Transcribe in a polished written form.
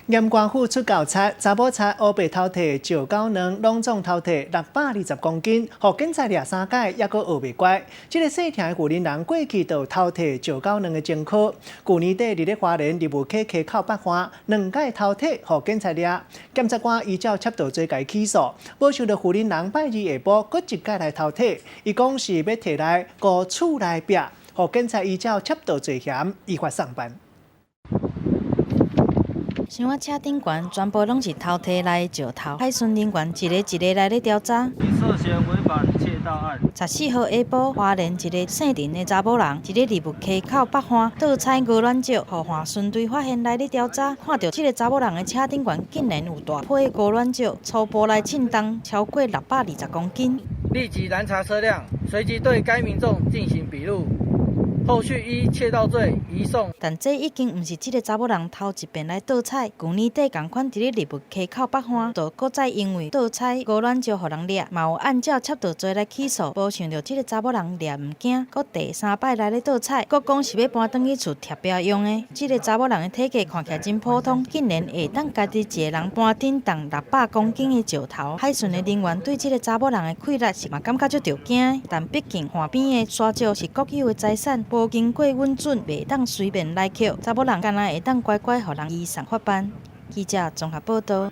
鹽官府出猴賊，查某賊烏白偷提石狗卵，攏總偷提620公斤，予警察掠三擺，猶閣學袂乖。這个姓陳的婦人過去就有偷提石狗卵的前科。舊年底佇咧花蓮立霧溪溪口北岸，兩擺偷提，予警察掠。檢察官依照竊盜罪共伊起訴。無想到婦人拜二下晡，閣一擺來偷提，伊講是欲提來顧厝內壁，予警察依照竊盜罪嫌依法送辦。想我車頂懸全部攏是偷提來的石頭，海巡人員一个一个來咧調查。涉嫌違反竊盜案。14號下晡，花蓮一个姓陳的查某人，佇咧立霧溪口北岸盜採鵝卵石，予岸巡隊發現來咧調查，看著這个查某人的車頂懸竟然有大批鵝卵石，初步來稱重超過620公斤。立即攔查車輛，隨即對該民眾進行筆錄。後續依竊盜罪移送。但這已經毋是這个查某人頭一遍來盜採。舊年底仝款佇咧立霧溪口北岸，就閣再因為盜採鵝卵石予人掠，嘛有按照竊盜罪來起訴。無想著這个查某人掠毋驚，閣第三擺來咧盜採，閣講是欲搬轉去厝貼壁用的。這个查某人的體格看起來真普通，竟然會當家己一个人搬頂重600公斤的石頭。海巡的人員對這个查某人的氣力是嘛感覺足著驚，但畢竟岸邊的沙石是國有的財產，無經過允准，袂當隨便來抾。查某人敢若會當乖乖予人移送法辦。記者綜合報導。